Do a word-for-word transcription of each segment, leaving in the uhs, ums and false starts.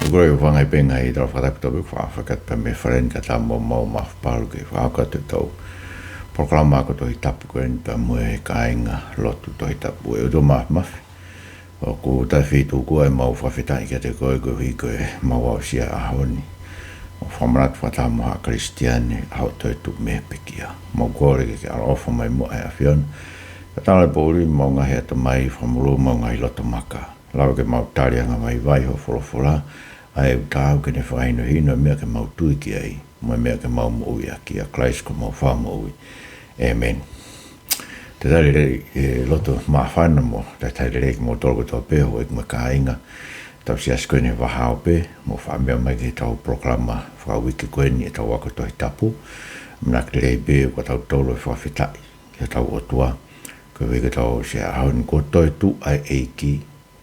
Ko e ʻuhinga ia pē ngaahi tala fakatapu kotoa pē, fakaʻapaʻapa pē mei he fale ni kae ʻatā mo ʻemau mafapalu ke fakahoko atu ʻetau polokalama ako Tohi Tapu ko eni pea mo e kāinga lotu Tohi Tapu. ʻE ʻOtua Māfimafi, ʻoku tau fetuku ai ʻemau fakafetaʻi kiate koe koeʻuhi ko ʻemau aʻusia e ʻaho ni ʻo fakamanatu fakataha mo haʻa Kalisitiane ʻa hoʻo toetuʻu mei he pekia. Mau kole ke ke ʻaloʻofa mai muʻa ʻe ʻAfiona, kae tala e poʻuli ʻemau ngaahi ʻatamai, fakamolū ʻemau ngaahi loto maka. Lava ke mau tali angavaivai hoʻo folofola, ʻa e ʻuta au ke ne fakahinohino e meʻa ke mau tui ki ai, mo e meʻa ke mau moʻui ʻaki, ʻia Kalaisi ko homau Fakamoʻui. ʻĒmeni. Talitali lelei e loto māfana mo talitali lelei kimoutolu kotoa pē, houʻeiki mo e kāinga ʻetau siasi ko eni he vahaope, mou faʻa meʻa mai ki heʻetau polokalama fakauike ko eni ʻetau ako Tohi Tapu. ʻAmanaki lelei pē ʻoku ʻatautolu ʻe fakafetaʻi ki hotau ʻOtua koeʻuhi ko ʻetau aʻusia e ʻaho ni, Kuo Toetuʻu ʻa e ʻEiki,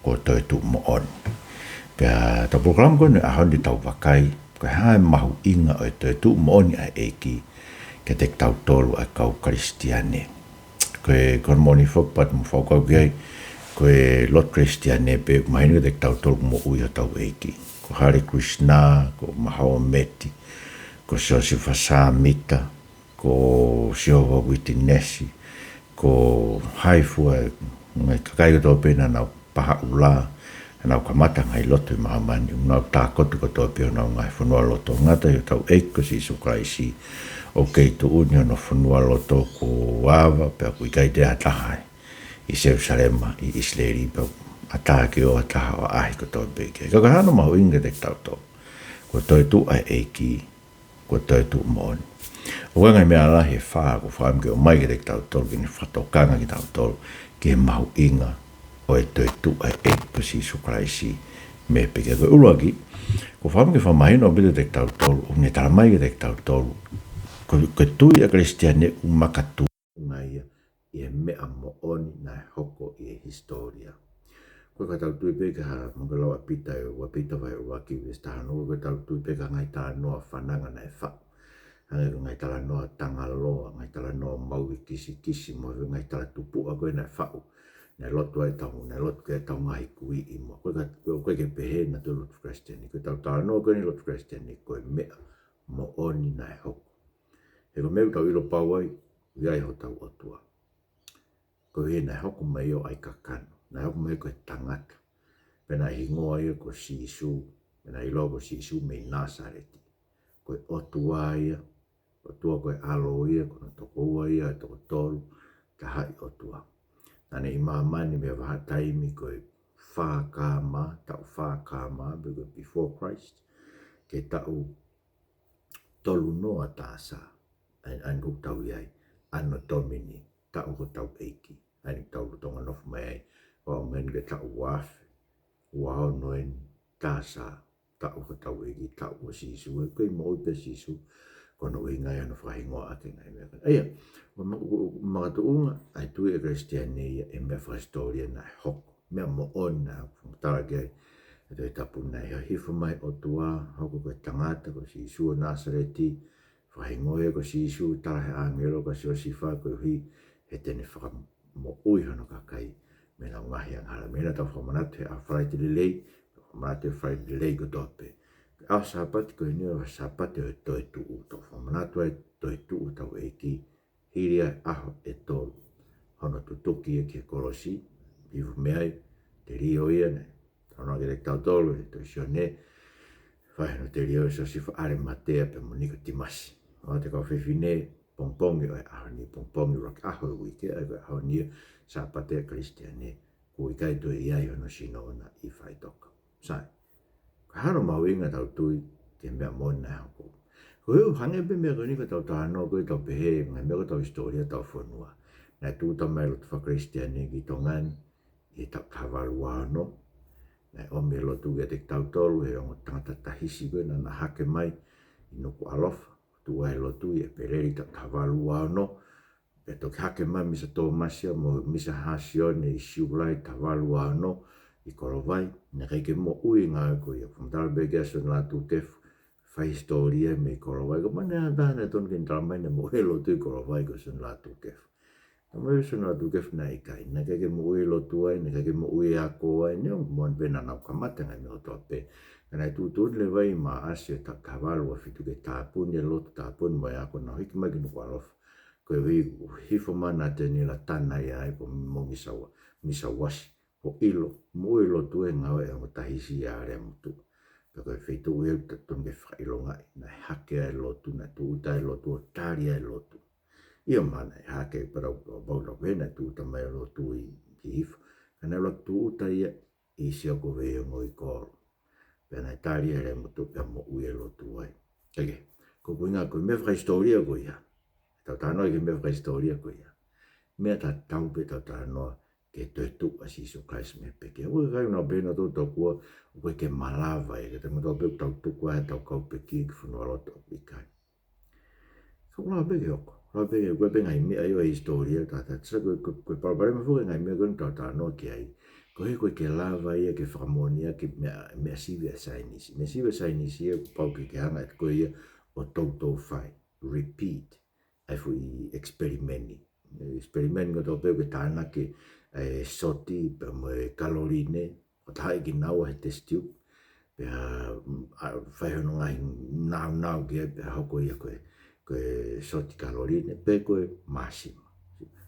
Kuo Toetuʻu Moʻoni. Pea ʻetau polokalama ko eni he ʻaho ni te tau vakai ko e hā e mahuʻinga ʻo e toetuʻu moʻoni ʻa e ʻEiki kiate kitautolu ʻa e kau Kalisitiane. Ko e, ko hono moʻoni foki pea te mou fakakaukau ki ai, ko e lotu Kalisitiane pē ʻoku mahino kiate kitautolu ʻoku moʻui hotau ʻEiki. Ko Hare Krishna, ko Mahometi, ko Siosefa Sāmita, ko Sihova Uitinesi, ko hai fua e ngaahi kakai kotoa pē naʻa nau pahaʻula, naʻa nau kamata e ngaahi lotu ʻi māmani, ʻoku nau tākoto kotoa pē honau ngaahi fonualoto. Ngata ʻi hotau ʻEiki ko Sīsū Kalaisi, ʻoku kei tuʻu ni hono fonualoto kuo ava pea ʻoku ʻikai toe ʻi ai ha taha ʻi Selusalema ʻi ʻIsileli pea ʻatā ke ō ha taha ʻo ʻaʻahi kotoa pē ki ai. Ka ko e hā hono mahuʻinga kiate kitautolu? Kuo toetuʻu ʻa e ʻEiki, kuo toetuʻu moʻoni. ʻOku ʻi ai e ngaahi meʻa lahi ʻe fā ʻoku ou fakaʻamu ke ʻomai kiate kitautolu ke ne fakatokanga kitautolu ki he mahuʻinga ʻo e toetuʻu ʻa e ʻEiki ko Sīsū Kalaisi mei he pekia. Ko e ʻuluaki, ʻoku ou fakaʻamu ke fakamahino ʻaupito kiate kitautolu, ʻoku ne talamai kiate kitautolu ko, ko e tui ʻa e Kalisitiane ʻoku makatuʻunga ia ʻi he meʻa moʻoni naʻe hoko ʻi he hisitōlia. Ko e, ko ʻetau tui pē ki he, mo e lau ʻa Pita ʻi he ua Pita vahe ʻuluaki veesi taha ono, ko ʻetau tui pē ki he ngaahi talanoa fananga naʻe faʻu. Hangē ko e ngaahi talanoa Tangaloa, ngaahi talanoa Maui Kisikisi, mo e ngaahi talatupuʻa ko ē naʻe faʻu, naʻe lotu ai ʻetau, naʻe lotu ki ai ʻetau ngaahi kui ʻi muʻa. Ko e, ka, ko e, ʻoku ʻikai ke pehē naʻa tau lotu Kalisitiane. Ko ʻetau talanoa ko eni lotu Kalisitiane ko e meʻa moʻoni naʻe hoko. He ko e meʻa ʻoku tau ʻilo pau ai, ʻoku ʻi ai hotau ʻOtua. Koeʻuhi naʻe hoko mai ia ʻo ʻai kakano, naʻe hoko mai ia ko e tangata. Pea naʻe hingoa ia ko Sīsū, pea naʻe ʻiloa ko Sīsū mei Nāsaleti. Ko e ʻOtua ia, ʻOtua ko e ʻAlo ia, ko hono tokoua ia ʻo e toko tolu, tahaʻi ʻOtua. Naʻa ne ʻi māmani mei he vahaʻa taimi ko e fā K M, taʻu fā K M, pe ko e before Christ, ki he taʻu tolu noa T S, ʻa eni, ʻa eni ʻoku tau ʻi ai, Anno Domini, taʻu hotau ʻEiki, ʻa eni ʻoku tau lolotonga nofo mai ai, ʻo aʻu mai eni ki he taʻu ua afe ua ono eni T S, taʻu hotau ʻEiki, taʻu ʻo Sīsū, ʻoku kei moʻui pē Sīsū, ko hono ʻuhinga ia hono fakahingoa ʻaki e ngaahi meʻa ko eni. ʻA ia, ʻoku ma-, ʻoku, ʻoku makatuʻunga ʻa e tui ʻa e Kalisitiane ia ʻi he meʻa fakahisitōlia naʻe hoko, meʻa moʻoni naʻe hoko. Fakamatala ki ai ʻa e Tohi Tapu, naʻe hifo mai e ʻOtua, hoko ko e tangata, ko Sīsū ʻo Nāsaleti, fakahingoa ia ko Sīsū, tala ʻe he ʻāngelo kia Siosefa koeʻuhi he te ne fakamoʻui hono kakai mei heʻenau ngaahi angahala. Meʻa naʻa tau fakamanatu he ʻaho Falaite Lelei, fakamanatu he Falaite Lelei kotoa pē. Ko e ʻaho Sāpate ko eni ʻa e Sāpate ʻo e toetuʻu, tau fakamanatu ai e toetuʻu hotau ʻEiki, hili ʻa e ʻaho ʻe tolu hono tutuki ia ki he kolosi, hifo mei ai, telio ia, naʻe talanoa kiate kitautolu he tohi Sione, vahe hono telio ʻo Siosefa ʻAlematea pea mo Nikotīmasi. ʻO ʻa e kau fefine, pongipongi ʻo e ʻaho ni, pongipongi ʻuluaki ʻaho ʻo e uike, ʻa ia ko e ʻaho ni ia, Sāpate ʻa e Kalisitiane, kuo ʻikai toe ʻi ai hono sino ʻona ʻi faʻitoka. Sai. Ko e hā hono mahuʻinga ʻetau tui ki he meʻa moʻoni naʻe hoko? Ko e hangē pē meʻa ko eni ko ʻetau talanoa ko ē ʻetau pehē, ngaahi meʻa ko ʻetau hisitōlia ʻetau fonua. Naʻe tūʻuta mai e lotu faka-Kalisitiane ki Tonga ni ʻi he taʻu taha valu ua ono. Naʻe ʻomi e lotu kiate kitautolu he ongo tangata Tahisi ko ē naʻa na hake mai ʻi Nukuʻalofa. Tuʻu ai e lotu ʻi ʻEpeleli taʻu taha valu ua ono. Pea toki hake mai Misa Tōmasi ia mo Misa Hāsione ʻi Siulai taha valu ua ono ʻi Kolovai. Naʻe ʻikai ke moʻui e ngāue ko ia. Fakamatala pē ki ai ʻa Sione Lātūkefu, fai hisitōlia mei Kolovai. Ko e meʻa ʻe taha naʻe tonu ke ne talamai naʻe moʻui he lotu ʻi Kolovai ko Sione Lātūkefu. Ka mai usu na tu ke fina ʻikai. Naʻe ʻikai ke moʻui e lotu ai, naʻe ʻikai ke moʻui e ako ai, neongo moʻoni pē naʻa nau kamata e ngaahi meʻa kotoa pē. Ka naʻe tuʻutuʻuni leva ʻi Maʻasi ʻo e taʻu taha valu ua fitu ke tāpuni e lotu, tāpuni mo e ako, nau hiki mai ki Nukuʻalofa. Ko e ʻuhi, hifo mai ʻa Tēnila Tana ia ai ko Mogi Sau-, Misa Uasi. Ko e ʻilo, moʻui e lotu he ngāue ʻa e ongo tahi siʻi Alea Motuʻa. Pea ko e feituʻu ia ʻoku totonu ke fakaʻilongaʻi, naʻe hake ai e lotu, naʻe tūʻuta ai e lotu, ʻo tali ai e lotu. ʻIo, mahalo naʻe hake, pea ʻoku ou tui naʻe tūʻuta mai e lotu ʻi, ʻi Hihifo. Ka naʻe ʻuluaki tūʻuta ia ʻi Siakoveiongo ʻi Kolo. Pea naʻe tali ʻe Alea Motuʻa pea moʻui e lotu ai. ʻIkai ke, ko e ʻuhinga ko e meʻa fakahisitōlia ko ia. Tau talanoa ki he meʻa fakahisitōlia ko ia. Meʻa tatau pē ʻetau talanoa ki he toetuʻu ʻa Sīsū Kalaisi mei he pekia. ʻOku ʻikai ke nau pehē nautolu tokua ʻoku ʻikai ke malava ia, ka te mou tau pē tau tuku ai ʻetau kau pekia ki fonualoto, ʻoku ʻikai. Ka ʻoku lava pē ke hoko. Lava pē ke, ko e pē ngaahi meʻa ia ʻo e hisitōlia, tā, tā, tā, ko, ko, ko e palopalema foki e ngaahi meʻa ko eni ʻoku tau talanoa ki ai. Ko e ʻikai ke lava ia ke fakamoʻoniʻaki e meʻa, meʻa sivi ʻa e saienisi. Meʻa sivi ʻa e saienisi ia kuo pau ke ke hanga ʻe koe ia ʻo toutou fai, repeat ʻa e foʻi experiment. Experiment ko e tau pē ke tānaki e soti pea mo e kaloline, ʻo tahaʻi kinaua he test tube, pea, mm, ʻa, fai hono ngaahi naunau ki ai, pea hoko ia ko e, ko e soti kaloline, pe ko e māsima.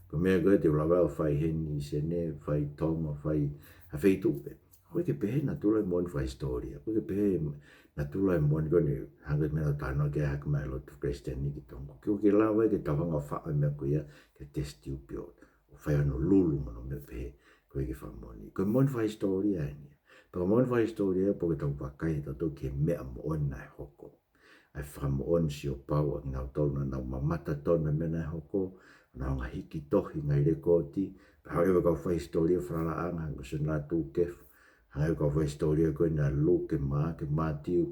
Ko e meʻa ko ē te u lava ʻo fai heni ʻi Senē, fai Tonga, fai ha feituʻu pē. ʻOku ʻikai ke pehē natula e moʻoni fakahisitōlia. ʻOku ʻikai ke pehē natula e moʻoni ko eni, hangē ko e meʻa naʻa tau talanoa ki ai, hake mai e lotu Kalisitiane ki Tonga. ʻOku ʻikai ke lava ia ke tau hanga ʻo faʻo e meʻa ko ia ki he test tube ʻo, ʻo fai hono lulu mo hono meʻa pehē, ko e ʻikai ke fakamoʻoni. Ko e moʻoni fakahisitōlia eni ia. Pea ko e moʻoni fakahisitōlia ia ʻoku pau ke tau vakai ʻe tautolu ki he meʻa moʻoni naʻe hoko. ʻA e fakamoʻoni siopau ʻa kinautolu naʻa nau mamata tonu he meʻa naʻe hoko, naʻa nau hanga ʻo hiki tohi e ngaahi lekooti, pea haʻu leva e kau faihisitōlia falalaʻanga, hangē ko Sione Lātūkefu, hangē ko e kau faihisitōlia ko eni ʻa Luke, Maʻake, Mātiu,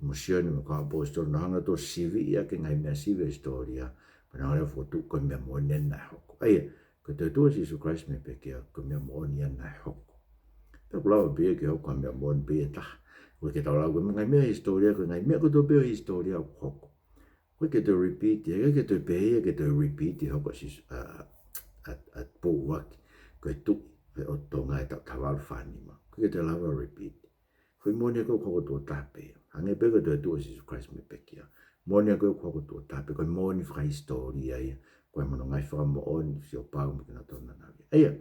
mo Sione mo e kau ʻaposetolo, naʻa nau hanga ʻo siviʻi ʻaki e ngaahi meʻa sivi ʻo e hisitōlia, pea nau hanga leva ʻo fokotuʻu ko e meʻa moʻoni eni naʻe hoko. ʻA ia, ko e toetuʻu ʻa Sīsū Kalaisi mei he pekia, ko e meʻa moʻoni ia naʻe hoko. Pea ʻoku lava pē ia ke hoko ha meʻa moʻoni pē ia ʻe taha. ʻOku ʻikai ke tau lau ko e ngaahi meʻa hisitōlia, ko e ngaahi meʻa kotoa pē ʻo e hisitōlia ʻoku hoko. ʻOku ʻikai ke toe repeat, ʻikai ke toe pehē ia ke toe repeat e hoko ʻa Sīsū, ʻa, ʻa, ʻa Pōʻuaki, ko e tuʻi ʻo Tonga he taʻu taha valu fā nima. ʻOku ʻikai ke toe lava repeat. Ko e moʻoni ia ʻoku hoko tuʻo taha pē ia. Hangē pē ko e toetuʻu ʻa Sīsū Kalaisi mei he pekia. Moʻoni ia ʻoku hoko tuʻo taha pē, ko e moʻoni fakahisitōlia ia. Ko e moʻoni ngaahi fakamoʻoni siopau mo kinautolu naʻa nau ʻi ai. ʻA ia,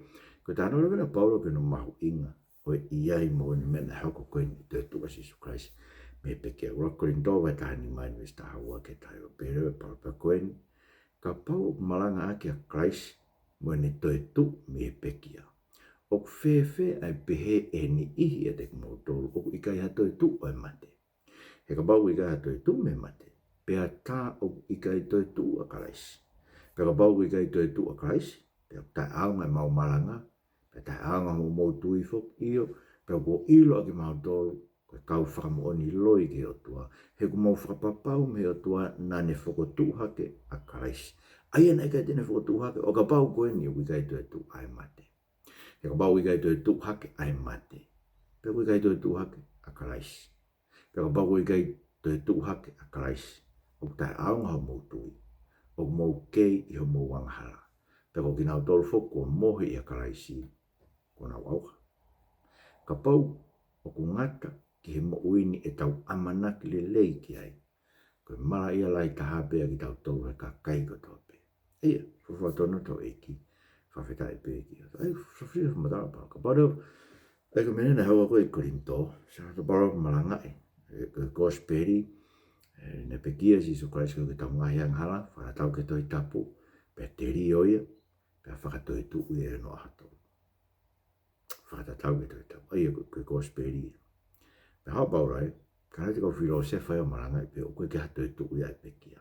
ko e talanoa leva ʻa Paula ki hono mahuʻinga ʻo e ʻi ai moʻoni e meʻa naʻe hoko ko eni, toetuʻu ʻa Sīsū Kalaisi mei he pekia. ʻUluaki Kolinitō vahe taha nima veesi taha ua ki he taha hiva, pehē leva ʻe Paula pea ko eni, kapau ʻoku malangaʻaki ʻa Kalaisi mo ʻene toetuʻu mei he pekia, ʻoku fēfē ʻa e pehē ʻe he niʻihi ʻiate kimoutolu ʻoku ʻikai ha toetuʻu ʻo e mate? He kapau ʻoku ʻikai ha toetuʻu mei he mate, pea tā ʻoku ʻikai toetuʻu ʻa Kalaisi. Pea kapau ʻoku ʻikai toetuʻu ʻa Kalaisi, pea taʻeʻaonga ʻemau malanga, pea taʻeʻaonga hoʻomou tui foki, ʻio, pea kuo ʻilo ʻa kimautolu ko e kau fakamoʻoni loi ki he ʻOtua, he kuo mau fakapapau mei he ʻOtua naʻa ne fokotuʻu hake ʻa Kalaisi. ʻA ia naʻe ʻikai te ne fokotuʻu hake, ʻo kapau ko eni ʻoku ʻikai toetuʻu ʻa e mate. He kapau ʻoku ʻikai toetuʻu hake ʻa e mate, pea ʻoku ʻikai toetuʻu hake ʻa Kalaisi. Pea kapau ʻoku ʻikai toetuʻu hake ʻa Kalaisi, ʻoku taʻeʻaonga hoʻomou tui, ʻoku mou kei ʻi hoʻomou angahala. Pea ko kinautolu foki kuo mohe ʻia Kalaisi, kuo nau ʻauha. Kapau ʻoku ngata ki he moʻui ni ʻetau ʻamanaki lelei ki ai, ko e malaʻia lahi taha pē ʻa kitautolu he kakai kotoa pē. ʻA ia, folofola tonu ʻa e ʻEiki, fakafetaʻi pē ki he ʻOtua. ʻA ia, folofola fakamatala ʻa Paula. Kapau leva, ʻa ia ko e meʻa naʻe hoko ko ē ʻi Kolinitō, sio atu ʻa Paula malangaʻi e, ko e kosipeli, ē, naʻe pekia ʻa Sīsū Kalaisi koeʻuhi ko ʻetau ngaahi angahala, fakatatau ki he Tohi Tapu, pea telio ia, pea fakatoetuʻu ia ʻi onoʻaho tolu. Fakatatau ki he Tohi Tapu. ʻA ia ko, ko e kosipeli ia. Pea haʻu ʻa Paula ia, ka naʻe ʻi ai e kau filōsefa ia ʻo malangaʻi pē ʻoku ʻikai ke ha toetuʻu ia ʻa e pekia.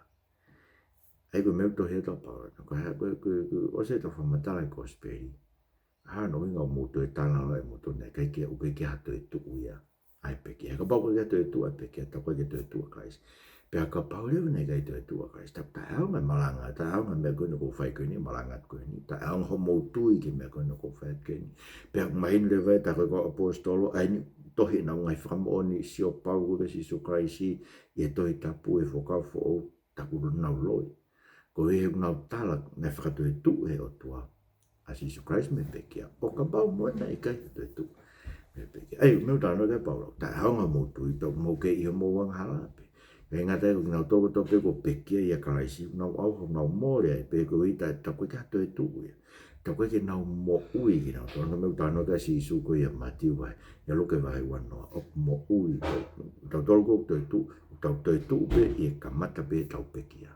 ʻA ia ko e meʻa ʻoku tohi atu ʻa Paula, ko e hā, ko e, ko e, ko e ʻosi ʻetau fakamatala e kosipeli, ʻa hono ʻuhinga ʻoku mou toe talanoa ʻe moutolu naʻe ʻikai ke, ʻoku ʻikai ke ha toetuʻu ia ʻa e pekia. He kapau ʻoku ʻikai ha toetuʻu ʻa e pekia, tā ʻoku ʻikai ke toetuʻu ʻa Kalaisi. Pea kapau leva naʻe ʻikai toetuʻu ʻa Kalaisi, tā, taʻeʻaonga e malanga, taʻeʻaonga e meʻa ko eni ʻoku ou fai ko eni, malanga ko eni, taʻeʻaonga hoʻomou tui ki he meʻa ko eni ʻoku ou fai ko eni. Pea mahino leva ʻe he kau ʻaposetolo, ʻa eni tohi ʻenau ngaahi fakamoʻoni siopau ko ē kia Sīsū Kalaisi ʻi he Tohi Tapu, ʻi he Fuakava Foʻou, tā kuo nau loi. Koeʻuhi he ʻoku nau tala naʻe fakatoetuʻu ʻe he ʻOtua ʻa Sīsū Kalaisi mei he pekia. ʻO kapau mo ena ʻikai ha toetuʻu mei he pekia. ʻAi, meʻa ʻoku talanoa ki ai ʻa Paula, taʻeʻaonga hoʻomou tui, pea ʻoku mou kei ʻi homou angahala pē. Ka ʻikai ngata ai, ko kinautolu kotoa pē kuo pekia ʻia Kalaisi, ʻoku nau ʻauha, ʻoku nau mole ai pē koeʻuhi he taʻe, taʻe ʻikai ke ha toetuʻu ia. Taʻe ʻikai ke nau moʻui kinautolu. Ngaahi meʻa ʻoku talanoa ki ai ʻa Sīsū ko ia ʻia Mātiu vahe, ʻia Luke vahe uanoa, ʻoku moʻui. Tautolu ʻoku toetuʻu, tau toetuʻu pē ʻi he kamata pē ʻetau pekia.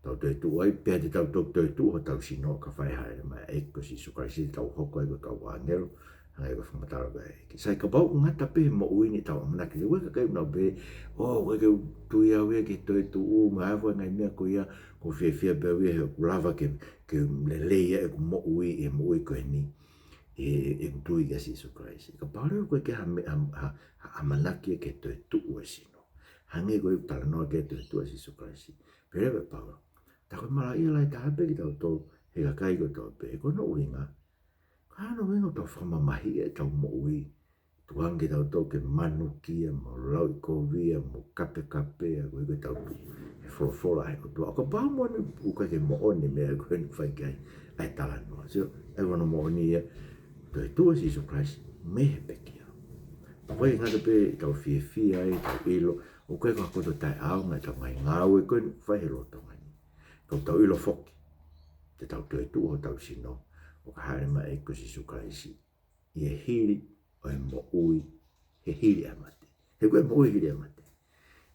Tau toetuʻu ai, pea te tau toe toetuʻu hotau sino ka fai hā e meʻa ʻa e ʻEiki ko Sīsū Kalaisi, tau hoko ai ko e kau ʻāngelo, hangē ko e fakamatala ko ē ʻa e ʻEiki. Sai, kapau ʻoku ngata pē he moʻui ni ʻetau ʻamanaki, ʻoku ʻi ai e kakai ʻoku nau pehē, ʻō, ʻoku ʻikai ke u tui au ia ki he toetuʻu, mo e hā fua e ngaahi meʻa ko ia, ʻoku ou fiefia pē au ia he ʻoku lava ke, ke lelei ai ʻeku moʻui, ʻi he moʻui ko eni, ʻi he, ʻeku tui kia Sīsū Kalaisi. Kapau leva ʻoku ʻikai ke ha meʻa, ha, ha, ha ʻamanaki ia ki he toetuʻu ʻa e sino. Hangē ko e talanoa ki he toetuʻu ʻa Sīsū Kalaisi. Pehē leva ʻe Paula, tā ko e malaʻia lahi taha pē kitautolu he kakai kotoa pē. Ko hono ʻuhinga, ko hono ʻuhinga ʻoku tau fakamamahiʻi ʻetau moʻui. Tuku ange kitautolu ke manukia mo lauʻikovia mo kapekapea koeʻuhi ko ʻetau tui he folofola ʻa e ʻOtua. Kapau mo ena ʻoku ʻikai ke moʻoni e meʻa ko eni ʻoku fai ki ai ʻa e talanoa. Sio, ʻa ia ko hono moʻoni ia, toetuʻu ʻa Sīsū Kalaisi mei he pekia. ʻOku ʻikai ngata pē ʻetau fiefia ai, ʻetau ʻilo, ʻoku ʻikai ko ha koto taʻeʻaonga ʻetau ngaahi ngāue ko eni ʻoku fai he lolotonga ni. Ka ʻoku tau ʻilo foki, te tau toetuʻu hotau sino, ʻo ka hāʻele mai ʻa e ʻEiki ko Sīsū Kalaisi, ʻi he hili ʻo e moʻui, he hili ʻa e mate. He ko e moʻui hili ʻa e mate.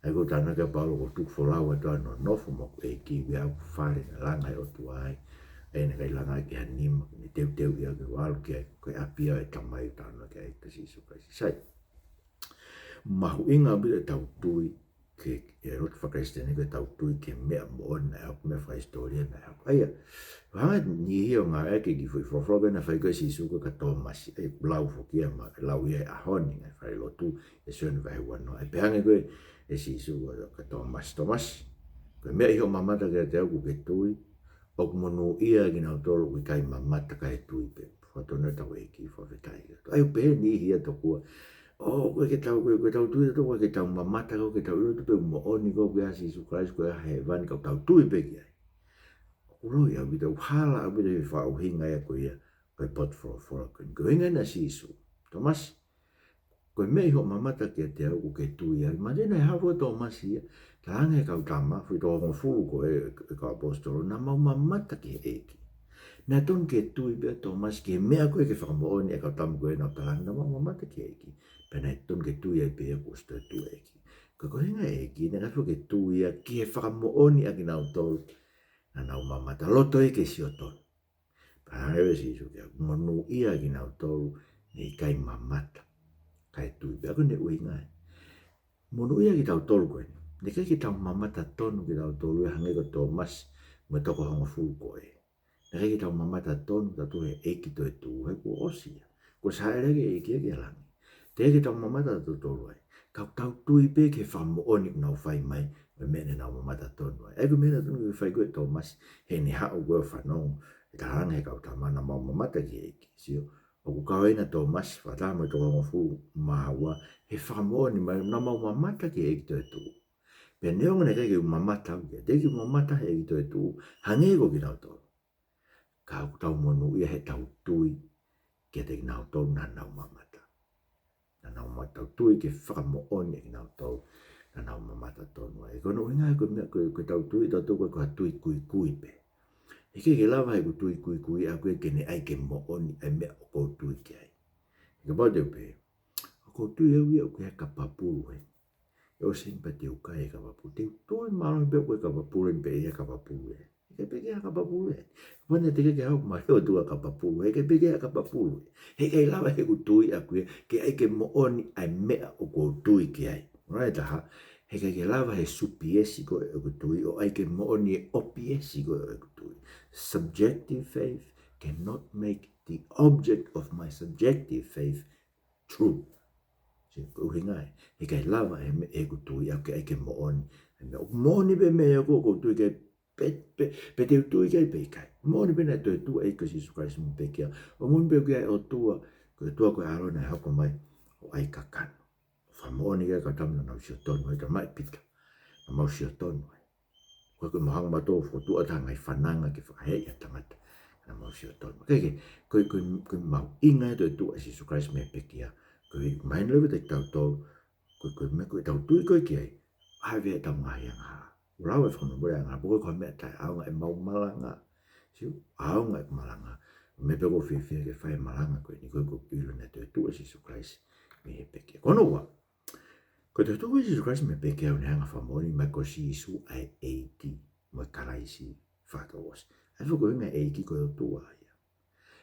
ʻA ia ʻoku talanoa ki ai ʻa Paula, ʻoku ou tuku folau atu ʻo nonofo mo hoku ʻEiki, ʻi heʻeku fale naʻe langa ʻe he ʻOtua ai, ʻa ia naʻe ʻikai langa ki ha nima, naʻe teuteuʻi au ke u ʻalu ki ai, ko e ʻapi ia ʻo e Tamai, ʻoku talanoa ki ai ʻa e ʻEiki ko Sīsū Kalaisi. Sai. Mahuʻinga ʻaupito ʻetau tui ki he, ʻi he lotu faka-Kalisitiane, ko ʻetau tui ki he meʻa moʻoni naʻe hoko, meʻa fakahisitōlia naʻe hoko. ʻA ia, hanga ʻe he niʻihi ʻo ngāueʻaki e kiʻi foʻi folofola ko ē naʻe fai ko ē ʻe Sīsū ko e ka Tōmasi, ʻe lau foki ia, mo e lau ia ʻi he ʻaho ni, ngaahi fale lotu, ʻi he Sione vahe uanoa. ʻE pehē ange ko ē ʻe Sīsū ko e ka Tōmasi, Tōmasi, ko e meʻa ʻi hoʻo mamata kiate au kuo ke tui, ʻoku monūʻia kinautolu ʻoku ʻikai mamata kae tui pē. Fakatonu ʻetau ʻEiki, fakafetaʻi. ʻA ia ʻoku pehē ʻe he niʻihi ia tokua, ʻō, ʻoku ʻikai ke tau, ʻoku ʻikai ke tau tui, ʻoku ʻikai ke tau mamata, ʻoku ʻikai ke tau ʻilo ʻe tautolu pe ʻoku moʻoni, ʻoku ʻi ai ʻa Sīsū Kalaisi, ʻoku ʻi ai ʻa hēvani, ka ʻoku tau tui pē ki ai. ʻOku loi ʻaupito, ʻoku hala ʻaupito e fakaʻuhinga ia ko ia ʻo e potu folofola ko eni. Ko e ʻuhinga eni ʻa Sīsū, Tōmasi, ko e meʻa ʻi hoʻo mamata kiate au kuo ke tui ai. Mahino naʻe hā fua ʻa Tōmasi ia, tala ange ʻe he kau tama, foʻi toko hongofulu ko ē ʻo e kau ʻaposetolo, naʻa mau mamata ki he ʻEiki. Naʻe tonu ke tui pē ʻa Tōmasi ki he meʻa ko ē ke fakamoʻoni ʻe he kau tama ko ē naʻa nau tala ange naʻa mau mamata ki he ʻEiki. Pea naʻe tonu ke tui ai pē ia kuo ʻosi toetuʻu e ʻEiki. Ka ko e ʻuhinga e ʻEiki, naʻe ʻikai fua ke tui ia ki he fakamoʻoni ʻakinautolu naʻa nau mamata. Loto ia ke sio tonu. Pea hanga ʻe Sīsū ki ai, ʻoku monūʻia kinautolu ne ʻikai mamata kae tui pē. Ko hono ʻuhinga ē. Monūʻia kitautolu ko ē. Naʻe ʻikai ke tau mamata tonu kitautolu ia hangē ko Tōmasi mo e toko hongofulu ko ē. Naʻe ʻikai ke tau mamata tonu kitautolu he ʻEiki toetuʻu, he kuo ʻosi ia. Kuo ʻosi hāʻele ange e ʻEiki ia ki langi. Teʻeki ke tau mamata tautolu ai. Ka ʻoku tau tui pē ki he fakamoʻoni ʻoku nau fai mai, ʻo e meʻa naʻa nau mamata tonu ai. ʻA ia ko e meʻa naʻe tonu ke fai ko ē ʻe Tōmasi, heʻene haʻu ko ē ʻo fanongo, ʻe tala ange ʻe he kau tama naʻa mau mamata ki he ʻEiki. Sio, ʻoku kau ai ʻa Tōmasi, fakataha mo e toko hongofulu mā ua, he fakamoʻoni mai, naʻa mau mamata ki he ʻEiki toetuʻu. Pea neongo naʻe ʻikai ke u mamata au ki ai, teʻeki ke u mamata he ʻEiki toetuʻu, hangē ko kinautolu. Ka ʻoku tau monūʻia heʻetau tui kiate kinautolu naʻa nau mamata. Naʻa nau mamata, tau tui ki he fakamoʻoni ʻakinautolu naʻa nau mamata tonu ai. Ko hono ʻuhinga ia ko e meʻa, ko e, ko ʻetau tui, tautolu ko e, ko ha tui kuikui pē. He ʻikai ke lava heʻeku tui kuikui ʻaʻaku ia ke ne ʻai ke moʻoni ʻa e meʻa ʻoku ou tui ki ai. He kapau te u pehē, ʻoku ou tui au ia ʻoku ʻi ai e kapa pulu ē. ʻE ʻosi eni pea te u kai e kapa pulu. Te u tui mālohi pē ʻoku ʻi ai e kapa pulu eni pe ʻe ʻi ai e kapa pulu ē. He ʻikai pē ke ʻi ai ha kapa pulu ē. Kapau naʻe teʻeki ke haʻu mai ʻOtua kapa pulu, he ʻikai pē ke ʻi ai ha kapa pulu ē. He ʻikai lava heʻeku tui ʻaʻaku ia ke ʻai ke moʻoni ʻa e meʻa ʻoku ou tui ki ai. Right, taha. He ʻikai ke lava he supiesi ko ē ʻeku tui ʻo ʻai ke moʻoni e ʻopiesi ko ē ʻeku tui. Subjective faith cannot make the object of my subjective faith true. Sio, ko e ʻuhinga ē, he ʻikai lava he meʻa ʻeku tui ʻaʻaku ke ʻai ke moʻoni. He meʻa ʻoku moʻoni pē meʻa ʻoku ou tui ki ai, pe, pe, pe te u tui ki ai pe ʻikai. Moʻoni pē naʻe toetuʻu e ʻEiki ko Sīsū Kalaisi mei he pekia. ʻOku moʻoni pē ʻoku ʻi ai e ʻOtua, ko e ʻOtua ko e ʻAlo naʻe hoko mai ʻo ʻai kakano. Fakamoʻoni ki ai e kau tama naʻa nau sio tonu ai, talamai ʻe Pita naʻa mau sio tonu ai. Ko e, ko e mahanga mautolu fokotuʻu ʻa e ngaahi fananga ke fakaheeʻi ʻa e tangata. Naʻa mau sio tonu. Ke, ke, ko e, ko e, ko e mahuʻinga e toetuʻu ʻa Sīsū Kalaisi mei he pekia. Ko e mahino leva kiate kitautolu, ko e, ko e meʻa ko ē ʻoku tau tui ko ē ki ai, ʻave ʻetau ngaahi angahala. ʻOku lau e Fakamolemole angahala, pe ko e meʻa taʻeʻaonga ʻemau malanga. Sio, ʻaonga ʻeku malanga. Meʻa pē ʻoku ou fiefia ke fai e malanga ko eni, ko e, ko e ʻilo naʻe toetuʻu ʻa Sīsū Kalaisi mei he pekia. Ko hono ua, ko e toetuʻu ʻa Sīsū Kalaisi mei he pekia ʻoku ne hanga ʻo fakamoʻoni mai ko Sīsū ʻa e ʻEiki mo e Kalaisi fakatouʻosi. ʻA ia ko e ʻuhinga e ʻEiki ko e ʻOtua ia.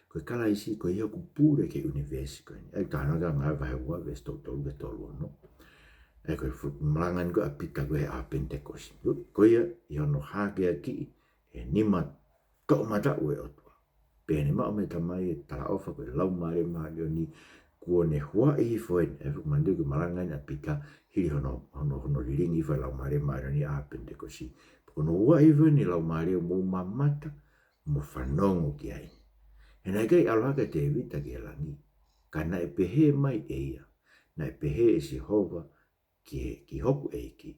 Ko e Kalaisi ko ia ʻoku pule ki he ʻunivēsi ko eni. ʻA ia talanoa ki ai ʻa Ngāue vahe ua veesi tolu tolu ki he tolu ono. ʻA ia ko e fu-, malanga eni ko ē ʻa Pita ko ē he ʻaho Penitekosi. Ko ia ʻi hono hākeakiʻi ʻe he nima toʻomataʻu ʻo e ʻOtua, pea ne maʻu mei he Tamai e talaʻofa ko e Laumālie Māʻoniʻoni, kuo ne huaʻi hifo eni. ʻA ia fuʻu manatu ki he malanga eni ʻa Pita hili hono, hono, hono lilingi hifo e Laumālie Māʻoniʻoni he ʻaho Penitekosi. Pea ko hono huaʻi hifo eni e Laumālie, mou mamata mo fanongo ki ai. He naʻe ʻikai ʻalu hake ʻa Tēvita ki he langi, ka naʻe pehē mai ʻe ia, naʻe pehē ʻe Sihova ki he, ki hoku ʻEiki,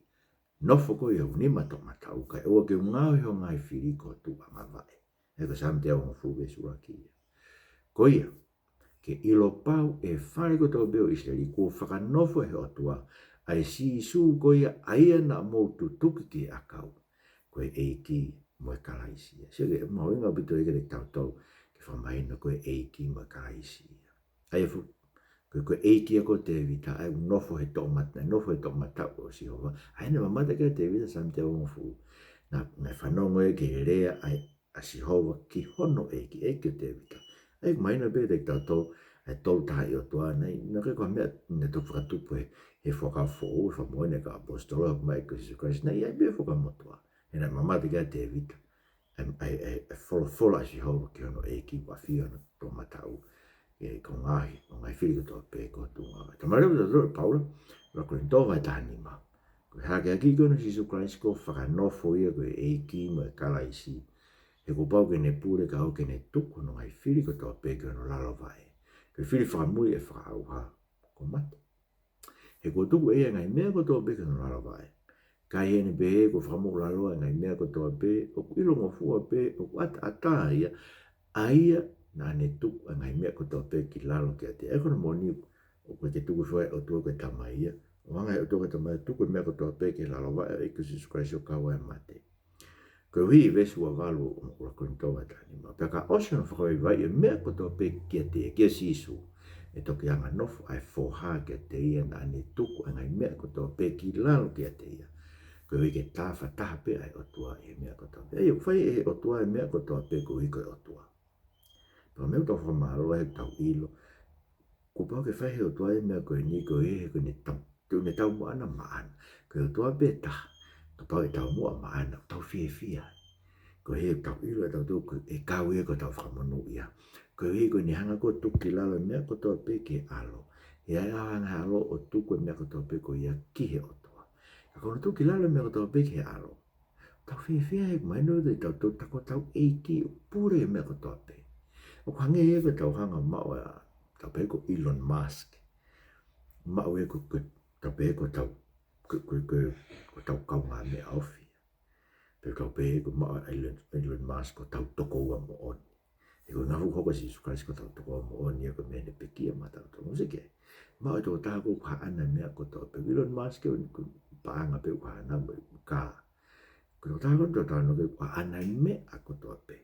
nofo koe ʻi hoku nima toʻomataʻu, kae ʻoua ke u ngaohi ho ngaahi fili ko ho tuʻu angavaʻe. ʻA ia ko Saame teau hongofulu veesi ʻuluaki ia. Ko ia, ke ʻilo pau ʻe he fale kotoa pē ʻo ʻIsileli kuo fakanofo ʻe he ʻOtua ʻa e Sīsū ko ia, ʻa ia naʻa mou tutuki ki he ʻakau, ko e ʻEiki mo e Kalaisi ia. Sio ki he mahuʻinga ʻaupito ia kiate kitautolu ke fakamahino ko e ʻEiki mo e Kalaisi ia. ʻA ia fu-, ko e, ko e ʻEiki ia ko Tēvita, ʻa ia ʻoku nofo he toʻomata-, nofo he toʻomataʻu ʻo Sihova. ʻA ia naʻe mamata ki ai ʻa Tēvita, Saame teau hongofulu. Naʻa, naʻe fanongo ia ki he lea ʻa e, ʻa Sihova ki hono ʻEiki, ʻEiki ʻo Tēvita. ʻA ia ʻoku mahino pē kiate kitautolu, ʻa e Tolu Tahaʻi ʻOtua, naʻe, naʻe ʻikai ko ha meʻa naʻe toki fakatupu he, he Fuakava Foʻou, he fakamoʻoni ʻa e kau ʻaposetolo, ʻa ia ko Sīsū Kalaisi, naʻe ʻi ai pē he Fuakava Motuʻa. He naʻe mamata ki ai ʻa Tēvita ʻa e, ʻa e, ʻa e, ʻa e folofola ʻa Sihova ki hono ʻEiki, ʻoku ʻafio ʻi hono toʻomataʻu, ʻa e, ko ho ngaahi, ko ho ngaahi fili kotoa pē ko ho tuʻu angavaʻe. Talamai leva ʻe Paula, ʻuluaki Kolinitō vahe taha nima, ko e hākeakiʻi ko eni ʻo Sīsū Kalaisi kuo fakanofo ia ko e ʻEiki mo e Kalaisi, he kuo pau ke ne pule kae ʻoua ke ne tuku hono ngaahi fili kotoa pē ki hono lalo vaʻe. Ko e fili fakamui ʻe fakaʻauha, ko mate. He kuo tuku ʻe ia ʻa e ngaahi meʻa kotoa pē ki hono lalo vaʻe. Ka ʻi heʻene pehē kuo fakamoʻulaloa ʻa e ngaahi meʻa kotoa pē, ʻoku ʻilongofua pē, ʻoku ʻataʻatā ia, ʻa ia naʻa ne tuku ʻa e ngaahi meʻa kotoa pē ki lalo kiate ia. ʻA ia ko hono moʻoni, ʻoku ʻikai ke tuku foki ʻe he ʻOtua ko e Tamai ia. ʻO hanga ʻe he ʻOtua ko e Tamai ʻo tuku e meʻa kotoa pē ki he lalo vaʻe ʻo e ʻEiki ko Sīsū Kalaisi ʻo kau ai e mate. Koeʻuhi, veesi ua valu ʻo ʻuluaki Kolinitō vahe taha nima, pea ka ʻosi hono fakavaivaiʻi ʻo e meʻa kotoa pē kiate ia, kia Sīsū, ʻe toki anganofo ʻa e foha kiate ia naʻa ne tuku ʻa e ngaahi meʻa kotoa pē ki lalo kiate ia. Koeʻuhi ke tafataha pē ʻa e ʻOtua ʻi he meʻa kotoa pē. ʻA ia ʻoku fai ʻe he ʻOtua e meʻa kotoa pē koeʻuhi ko e ʻOtua. Pea meʻa ʻoku tau fakamālō ai he ʻoku tau ʻilo, kuo pau ke fai ʻe he ʻOtua e meʻa ko eni koeʻuhi he ko ʻene tau-, ko ʻene taumuʻa maʻana. Ko e ʻOtua pē taha, kapau ʻe taumuʻa maʻana, ʻoku tau fiefia ai. Koeʻuhi ʻoku tau ʻilo ʻe tautolu ko e kau ia ko hotau fakamonūʻia. Koeʻuhi ko ʻene hanga ko ē ʻo tuku ki lalo e meʻa kotoa pē ki he ʻAlo. He ʻe ʻaonga ʻe he ʻAlo ʻo tuku e meʻa kotoa pē ko ia ki he ʻOtua. Ka ko hono tuku ki lalo e meʻa kotoa pē ki he ʻAlo, tau fiefia he ʻoku mahino ʻe tautolu ko hotau ʻEiki ʻoku pule e meʻa kotoa pē. ʻOku hangē ia ko ʻetau hanga ʻo maʻu ʻa, tau pehē ko Elon Musk. Maʻu ia ko, ko, tau pehē ko hotau, ko, ko, ko, ko hotau kaungāmeʻa ofi. Pe tau pehē ko maʻu ʻa Elon, Elon Musk ko hotau tokoua moʻoni. He ko e ʻuhinga ʻoku hoko ʻa Sīsū Kalaisi ko hotau tokoua moʻoni ia ko e meʻa naʻa ne pekia maʻatautolu. Mou sio ki ai. Maʻu e tokotaha ko ē ʻoku haʻana e meʻa kotoa pē. Elon Musk ʻoku paʻanga pē ʻoku haʻana mo e kā. Ko e tokotaha ko ē ʻoku tau talanoa ki ai ʻoku haʻana e meʻa kotoa pē.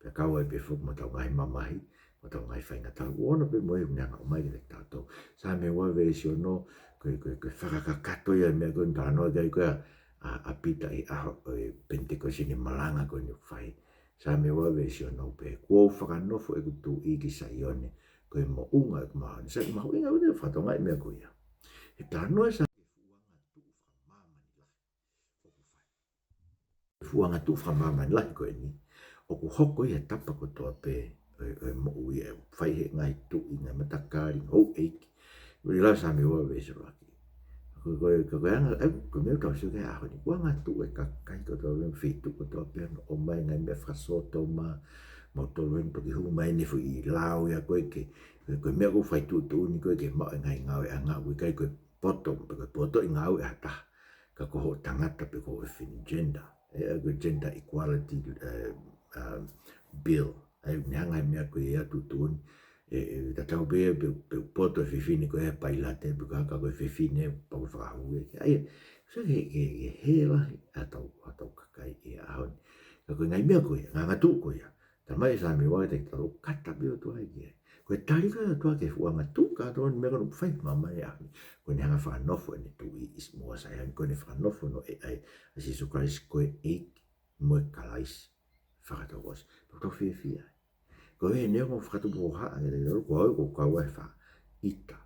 Pea kau ai pē foki mo ʻetau ngaahi mamahi, mo ʻetau ngaahi faingataʻa. ʻOku ʻoʻona pē mo ia ʻoku ne hanga ʻo ʻomai kiate kitautolu. Saame ua veesi ono, ko e, ko e, ko e fakakakato ia e meʻa ko ē ʻoku talanoa ki ai ko ē ʻa, ʻa Pita ʻi he ʻaho ʻo e Penitekosi, ʻene malanga ko eni ʻoku fai. Saame ua veesi ono pē, kuo u fakanofo ʻeku Tuʻi ki Saione, ko e moʻunga ʻeku māʻoniʻoni. Sai, mahuʻinga ʻaupito e fakatokangaʻi e meʻa ko ia. He talanoa ʻa Saame ki he fuʻu angatuʻu fakamāmani lahi ʻoku fai. Fuʻu angatuʻu fakamāmani lahi ko eni, ʻoku hoko ia he tapa kotoa pē ʻo e, ʻo e moʻui, ʻe fai ʻe he ngaahi tuʻi, ngaahi matakali, ngaahi houʻeiki. ʻOku lau Saame ua veesi ʻuluaki. Ko, ko, ko, ko e anga, ʻa ia ko e meʻa ʻoku tau sio ki ai he ʻaho ni. Kuo angatuʻu e kakai kotoa pē, feituʻu kotoa pē, ʻo ʻomai e ngaahi meʻa fakasōtoma, mautolu eni toki hū mai ʻene foʻi lao ia ko ē ke, ko e, ko e meʻa ko ē ʻoku fai tuʻutuʻuni ko ē ke maʻu e ngaahi ngāueʻanga, ʻoku ʻikai ko e poto, pe ko e potoʻi ngāue ʻa ha taha. Ka ko hoʻo tangata pe ko hoʻo fefine, gender. ʻa e, ʻa e gender equality, eh, um, bill. ʻA ia, ne hanga ʻe he meʻa ko ia ʻo tuʻutuʻuni, ʻe, ʻe tatau pē pe, pe poto e fefine ko ē he pailate, pe ko e hā ka ko e fefine, pau fakahū ē. ʻA ia, so ke, ke, ke hē lahi ʻa hotau, hotau kakai he ʻaho ni. Ka ko e ngaahi meʻa ko ia, ngaahi angatuʻu ko ia. Talamai ʻe Saame ua ki he taha, ʻoku kata pē ʻOtua ia ki ai. Ko e tali ko ia ʻa e ʻOtua ki he fuʻu angatuʻu kātoa ni, meʻa ko ē naʻe fai ʻi māmani he ʻaho ni. Ko ʻene hanga fakanofo ʻene Tuʻi ʻi Mosaia, ko ʻene fakanofo hono ʻEiki ʻa Sīsū Kalaisi, ko e ʻEiki mo e Kalaisi fakatouʻosi. Pea ʻoku tau fiefia ai. Ko e hā, neongo ʻoku fakatupu hohaʻa kiate kitautolu, ko au ʻoku ou kau ai he faʻa ʻita.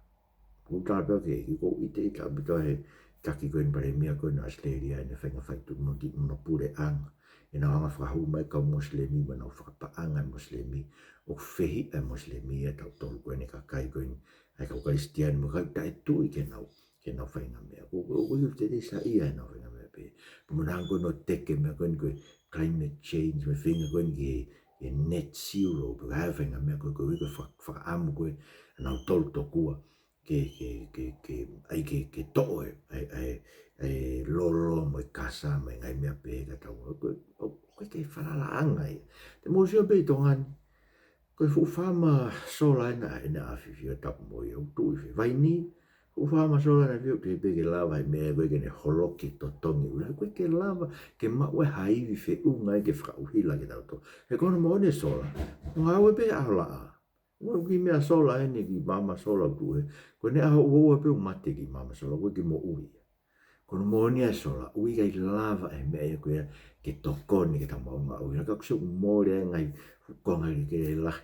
ʻOku ou tala pē ki he ʻEiki, ʻoku ou ʻita, ʻita ʻaupito he taki ko eni palēmia ko eni ʻAositelēlia, ʻene faʻahinga faituʻu mo e kiʻi mono puleʻanga. ʻEnau hanga fakahū mai e kau Mosilemi, mo ʻenau fakapaʻanga e Mosilemi, ʻoku fehiʻa e Mosilemi ʻia tautolu ko eni kakai ko eni, ʻa e kau Kalisitiane mo e kau taʻetui ki heʻenau, ki heʻenau faʻahinga meʻa. ʻOku, ʻoku, ʻoku ʻikai te te saiʻia ʻenau faʻahinga meʻa pehē. Pea mo e hanga ko ē ʻo teke e meʻa ko eni ko e climate change, mo e faʻahinga ko eni ki he, ki he net zero, pe ko e hā e faʻahinga meʻa ko ē, ko e ʻuhi ko e faka-, fakaʻamu ko ē ʻanautolu tokua ke, ke, ke, ke, ʻai ke, ke toʻo e, ʻa e, ʻa e, ʻa e lolo mo e kasa mo e ngaahi meʻa pehē ka tau, ʻoku, ʻoku, ʻoku ʻikai ke falalaʻanga ia. Te mou sio pē ʻi Tonga ni, ko e fuʻu faama sola ena, ena ʻa Fifio Tapumoʻui, ʻoku tuʻu ʻi fē, Vainī, fuʻu faama sola ena ʻa Fifio, ʻoku teʻeki pē ke lava e meʻa ko ē ke ne holoki e totongi ʻula, ʻoku ʻikai ke lava ke maʻu ha ivi feʻunga ia ke fakaʻuhila kitautolu. He ko hono moʻoni e sola, ngāue pē ʻaho laʻā. ʻOku ʻi ai e kiʻi meʻa sola eni, kiʻi maama sola ʻoku tuʻu hē. Ko ʻene ʻaho ua ua pē ʻoku mate e kiʻi maama sola, ʻoku ʻikai ke moʻui ia. Ko hono moʻoni ʻa e sola, ʻoku ʻikai lava e meʻa ia ko ia ke tokoni ke tau maʻu e ngāue. Ka ʻoku sio ʻoku mole ai e ngaahi fuʻu konga kehekehe lahi,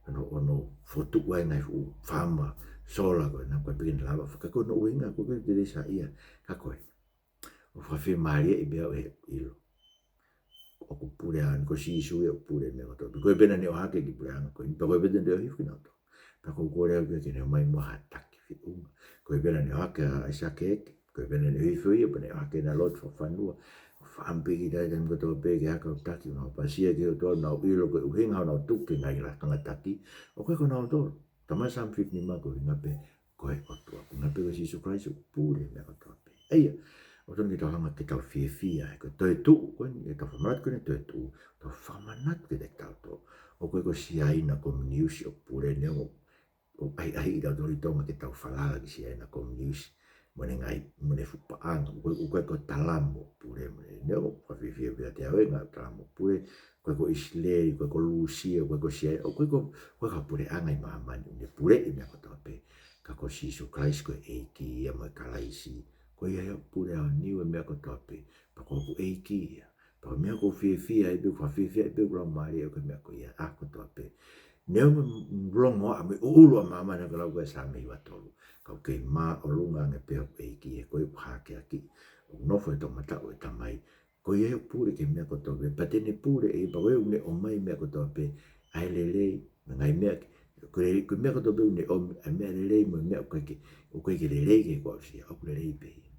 ʻo nau, ʻo nau fokotuʻu ai e ngaahi fuʻu faama sola ko ena, ʻoku ʻikai pē ke ne lava. Ka ko hono ʻuhinga, ʻoku ʻikai te te saiʻia, ka ko e ʻoku fakafiemālieʻi pē au ʻe he ʻilo ʻoku pule ʻa e ʻEiki ko Sīsū ia ʻoku pule e meʻa kotoa pē. Ko ia pē naʻa ne ʻohake e kiʻi puleʻanga ko eni, pea ko ia pē naʻa ne ʻohifo kinautolu. Pea ʻoku ou kole au ki ai ke ne ʻomai muʻa ha taki feʻunga. Ko ia pē naʻa ne ʻohake ʻa ʻAisake, ko ia pē naʻa ne ʻohifo ia, pea ne ʻohake ʻena lotu fakafanua. Faʻa piki tai taimi kotoa pē ki he kau taki, ʻo nau ʻopasia ki he ʻOtua, ʻo nau ʻilo ko e ʻuhinga ʻo ʻenau tuku ki he ngaahi lakanga taki, ʻoku ʻikai ko kinautolu. Talamai ʻe Saame fitu nima ko e ʻuhinga pē ko e ʻOtua. Ko e ʻuhinga pē ko Sīsū Kalaisi ʻoku pule e meʻa kotoa pē. ʻA ia, ʻoku totonu ke tau hanga ke tau fiefia, he ko e toetuʻu ko eni, ke tau fakamanatu ko eni e toetuʻu, tau fakamanatu kiate kitautolu. ʻOku ʻikai ko e Siaina Kominiusi ʻoku pule, neongo ʻoku ʻahiʻahiʻi kitautolu ʻi Tonga ke tau falala ki he Siaina Kominiusi mo ʻene ngaahi, mo ʻene fuʻu paʻanga. ʻOku ʻikai, ʻoku ʻikai ko Talamo ʻoku pule, mo ʻene, neongo ʻoku fakafiefia pē kiate au e ngaahi Talamo ʻoku pule, ʻoku ʻikai ko ʻIsileli, ʻoku ʻikai ko Lūsia, ʻoku ʻikai ko Siaina, ʻoku ʻikai ko, ʻoku ʻikai ko ha puleʻanga ʻi māmani ʻoku ne puleʻi e meʻa kotoa pē. Ka ko Sīsū Kalaisi ko e ʻEiki ia mo e Kalaisi. Ko ia ia ʻoku pule ʻo ʻaoniu e meʻa kotoa pē. Pea ko hoku ʻEiki ia. Pea ko e meʻa ʻoku ou fiefia ai pē, ʻoku fakafiefia ai pē hoku laumālie ʻi he meʻa ko ia, ʻa e kotoa pē. Neongo e longoaʻa mo e ʻuʻulu ʻa māmani, ko e lau ko ē ʻa Saame hiva tolu. Ka ʻoku kei māʻolunga ange pē hoku ʻEiki, he ko ia ʻoku hakeakiʻi. ʻOku nofo he toʻomataʻu ʻo e Tamai. Ko ia ʻoku pule ki he meʻa kotoa pē, pea te ne pule ʻe ia, pea ko ia ʻoku ne ʻomai e meʻa kotoa pē, ʻa e lelei, mo e ngaahi meʻa, ko e lelei, ko e meʻa kotoa pē ʻoku ne ʻomai, ʻa e meʻa lelei mo e meʻa ʻoku ʻikai ke, ʻoku ʻikai ke lelei ki heʻeku aʻusia, ʻoku lelei pē ia.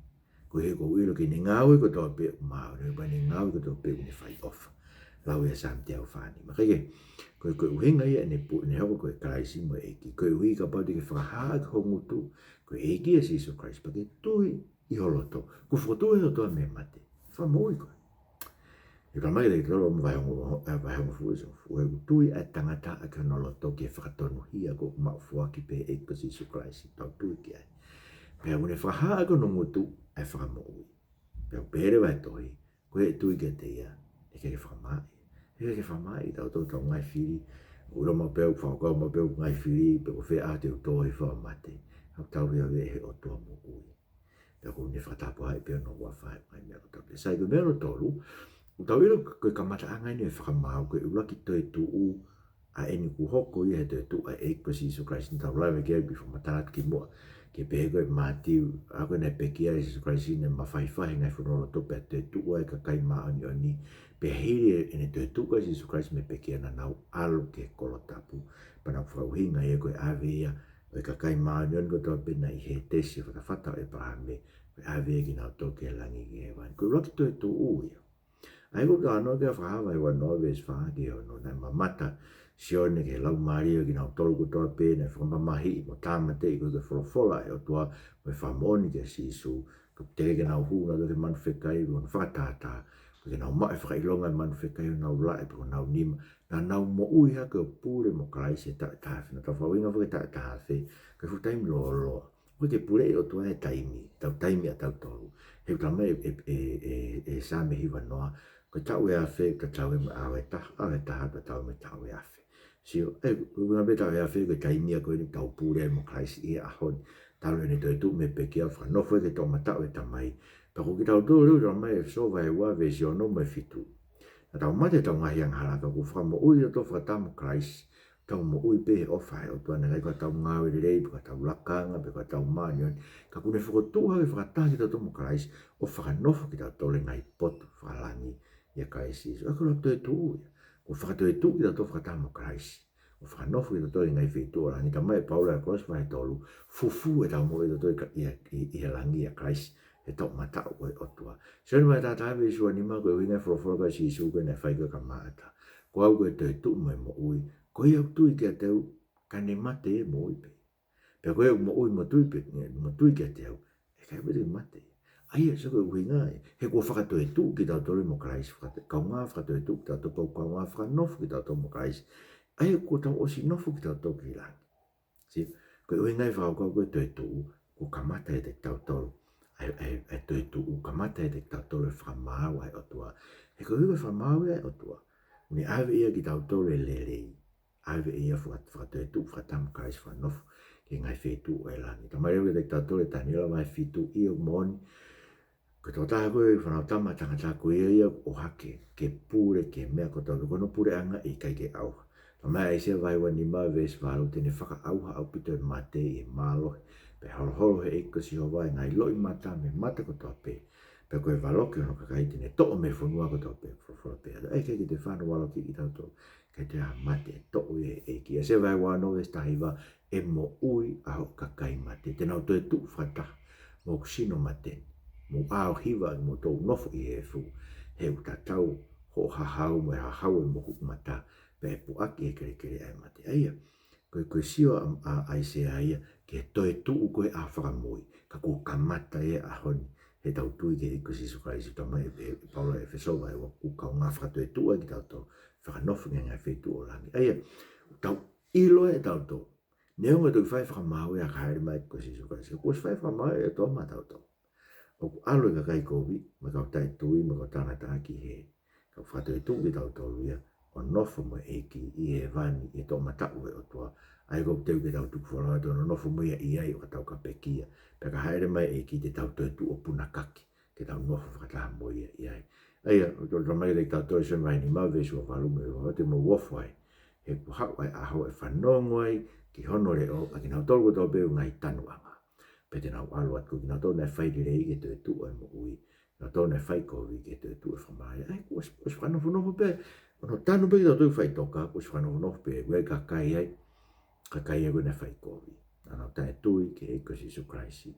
Ko ia ʻoku ou ʻilo ko ʻene ngāue kotoa pē ʻoku māʻoniʻoni, pea ʻene ngāue kotoa pē ʻoku ne fai ʻofa. Lau ia ʻa Saame teau fā nima. Ka ʻi he, ko e, ko e ʻuhinga ia ʻene pu-, ʻene hoko ko e Kalaisi mo e ʻEiki. Koeʻuhi kapau te ke fakahā ʻaki ho ngutu ko e ʻEiki ʻa Sīsū Kalaisi, pea ke tui ʻi ho loto kuo fokotuʻu ʻe he ʻOtua mei he mate, fakamoʻui koe. ʻE talamai ʻe he Tolu mo e vahe hongofulu, ʻe, vahe hongofulu, so, ʻoku tui ʻa e tangata ʻaki hono loto ki he fakatonuhia kuo maʻu foaki pē ʻe he ʻEiki ko Sīsū Kalaisi, tau tui ki ai. Pea ʻoku ne fakahā ʻaki hono ngutu ʻa e fakamoʻui. Pea ʻoku pehē leva ʻe he tohi, ko ia ʻe tui kiate ia, ʻe ʻikai ke fakamāʻi. ʻE ʻikai ke fakamāʻi, tautolu ʻoku tau ngaahi fili. ʻOku ʻilo maʻu pē ʻoku, fakakaukau maʻu pē ʻoku ngaahi fili, pe ko fē ʻaho te u tō hifo ʻo mate. Ka ʻoku tau lea ʻe he ʻOtua moʻui. Pea ʻoku ne fakatapua ai pē hono huafa he ngaahi meʻa kotoa pē. Sai, ko e meʻa hono tolu, ʻoku tau ʻilo ko e kamataʻanga eni ʻo e fakamaau, ko e ʻuluaki toetuʻu ʻa eni kuo hoko ia he toetuʻu ʻa e ʻEiki ko Sīsū Kalaisi, naʻa tau lave ki ai ʻi he fakamatala atu kimuʻa. Ke pehē ko ē ʻe Mātiu, ʻa ia ko ē naʻe pekia ai ʻe Sīsū Kalaisi, naʻe mafahifahi e ngaahi fonualoto pea toetuʻu ai e kakai māʻoniʻoni. Pea hili ʻene toetuʻu ʻa Sīsū Kalaisi mei he pekia naʻa nau ʻalu ki he kolo tapu. Pea naʻa ku fakaʻuhinga ia ko e ʻave ia ʻo e kakai māʻoniʻoni kotoa pē naʻe ʻi Hētesi, fatafata ʻo ʻĒpalahame, ko e ʻave ia kinautolu ki he langi, ki hēvani. Ko e ʻuluaki toetuʻu ia. ʻA ia ko e talanoa ki he Fakahā vahe uanoa veesi fā ki he ono, naʻe mamata ʻa Sione ki he laumālie ʻo kinautolu kotoa pē naʻe fakamamahiʻi mo tāmateʻi koeʻuhi ko e folofola ʻa e ʻOtua mo e fakamoʻoni kia Sīsū. Ka ʻoku teʻeki ke nau hū nautolu ki he manu fekai, ʻi hono fakatātā ko Ke nau maʻu e fakaʻilonga ʻa e manu fekai ʻo nau laʻe pe ko honau nima, naʻa nau moʻui hake ʻo pule mo Kalaisi he taʻu ʻe taha afe. Naʻa tau fakaʻuhinga foki ki he taʻu ʻe taha afe, ko e fuʻu taimi lōloa. ʻOku ʻikai ke puleʻi ʻe he ʻOtua e taimi, tau taimi ʻatautolu. He ʻoku talamai ʻe, ʻe, ʻe, ʻe, ʻe Saame hiva noa, ko e taʻu ʻe afe, tatau ia mo e ʻaho ʻe taha, ʻaho ʻe taha, tatau ia mo e taʻu ʻe afe. Sio, ʻe, ko e ʻuhinga pē taʻu ʻe afe, ko e taimi ia ko eni ʻoku tau pule ai mo Kalaisi ʻi he ʻaho ni. Talu ʻene toetuʻu mei he pekia, fakanofo ki he toʻomataʻu ʻo e Tamai. Pea ko kitautolu leva, talamai ʻe ʻEfesō vahe ua veesi ono mo e fitu. Naʻa tau mate ʻi heʻetau ngaahi angahala, ka kuo fakamoʻui kitautolu fakataha mo Kalaisi. Tau moʻui pē he ʻofa ʻa e ʻOtua, naʻe ʻikai ko ʻetau ngāue lelei, pe ko ʻetau lakanga, pe ko ʻetau māʻoniʻoni. Ka kuo ne fokotuʻu hake fakataha kitautolu mo Kalaisi, ʻo fakanofo kitautolu he ngaahi potu fakalangi ʻia Kalaisi Sīsū. ʻA ia ko e toetuʻu ia. Kuo fakatoetuʻu kitautolu fakataha mo Kalaisi. ʻO fakanofo kitautolu he ngaahi feituʻu ʻo langi. Talamai ʻe Paula ʻi he Kolose vahe tolu, fufū ʻetau moʻui ʻatautolu ʻi ka-, ʻi, ʻi, ʻi he langi ʻia Kalaisi, he toʻomataʻu ʻo e ʻOtua. Sione vahe taha taha veesi ua nima, ko e ʻuhinga e folofola ʻa Sīsū ko ē naʻe fai ko ē kia Maʻata. Ko au ko e toetuʻu mo e moʻui. Ko ia ʻoku tui kiate au, ka ne mate ʻe moʻui pē. Pea ko ia ʻoku moʻui mo tui pē, mo tui kiate au, ʻe ʻikai pē te ne mate. ʻA ia, sio ko e ʻuhinga ia. He kuo fakatoetuʻu kitautolu mo Kalaisi, fakate-, kaungā fakatoetuʻu kitautolu, pea kaungā fakanofo kitautolu mo Kalaisi. ʻA ia, kuo tau ʻosi nofo kitautolu ki langi. Sio, ko e ʻuhinga ia e fakakaukau ko e toetuʻu, kuo kamata ʻiate kitautolu. ʻA e, ʻa e, ʻa e toetuʻu, kamata ʻiate kitautolu e fakamaau ʻa e ʻOtua. He ko e ʻuhinga e fakamaau ʻa e ʻOtua, ne ʻave ia kiate kitautolu e lelei. ʻAve ia faka-, fakatoetuʻu fakataha mo Kalaisi, fakanofo ki he ngaahi feituʻu ʻo e langi. Talamai leva kiate kitautolu ʻe Taniela vahe fitu, ʻio, moʻoni, ko e tokotaha ko ē, Fānau Tama ʻa Tangata, ko ia ia ʻoku ʻohake ke pule ki he meʻa kotoa pē, ko hono puleʻanga ʻe ʻikai ke ʻauha. Talamai ʻe ʻAisea vahe ua nima veesi valu, te ne fakaʻauha ʻaupito e mate ʻi he mālohi, pea holoholo ʻe he ʻEiki ko Sihova e ngaahi loʻimata mei he mata kotoa pē. Pea ko e valoki ʻo hono kakai te ne toʻo mei he fonua kotoa pē, folofola pē. ʻA ia ʻe ʻikai ke toe fai hano valoki kitautolu, ʻikai toe ʻi ai ha mate ʻe toʻo ia ʻe he ʻEiki. ʻAisea vahe ua ono veesi taha hiva, ʻe moʻui ʻa hoʻo kakai mate. Te nau toetuʻu fakataha mo hoku sino mate ni. Mou ʻā ʻo hiva ʻa kimoutolu ʻoku nofo ʻi he efu, he ʻoku tatau hoʻo hahau mo e hahau ʻo e mokuʻumata, pea ʻe puʻaki ʻe he kelekele ʻa e mate. ʻA ia, ko e, ko e sio ʻa, ʻa, ʻAisea ia ki he toetuʻu ko ē ʻa e fakamui, ka kuo kamata ia he ʻaho ni, heʻetau tui ki he ʻEiki ko Sīsū Kalaisi. Talamai ʻe, ʻe Paula ʻi ʻEfesō vahe ua, kuo kaungā fakatoetuʻu ai kitautolu, fakanofo ki he ngaahi feituʻu ʻo langi. ʻA ia, tau ʻilo ʻe tautolu, neongo ʻe toki fai e fakamaau ia ʻi he hāʻele mai ʻa e ʻEiki ko Sīsū Kalaisi, ka kuo ʻosi fai e fakamaau ia ʻi he toʻomataʻu ʻo tautolu. ʻOku ʻalu e kakai kovi, mo e kau taʻetui, mo e kau talangataʻa ki hē. Ka ʻoku fakatoetuʻu kitautolu ia, ʻo nofo mo e ʻEiki ʻi hēvani, ʻi he toʻomataʻu ʻo e ʻOtua. ʻA ia ʻoku teu ke tau tuku folau atu ʻo nonofo mo ia ʻi ai ʻo ka tau ka pekia. Pea ka hāʻele mai e ʻEiki te tau toetuʻu ʻo punakaki, ke tau nofo fakataha mo ia ʻi ai. ʻA ia, ʻoku talamai kiate kitautolu ʻe Sione vahe nima veesi ua valu mo e ua ua, te mou ofo ai, he kuo haʻu ʻa e ʻaho ʻe fanongo ai ki hono leʻo ʻa kinautolu kotoa pē ʻo e ngaahi tanuʻanga. Pea te nau ʻalu atu, ko kinautolu naʻe fai lelei ki he toetuʻu ʻo e moʻui, kinautolu naʻe fai kovi ki he toetuʻu ʻo e fakamalaʻia. ʻA ia, kuo ʻosi, ʻosi fakanofonofo pē, ʻo nau tanu pē kitautolu ʻi he faʻitoka, kuo ʻosi fakanofonofo pē, ʻoku ʻi ai e kakai ai, kakai ia ko ē naʻe fai kovi, naʻa nau taʻetui ki he ʻEiki ko Sīsū Kalaisi.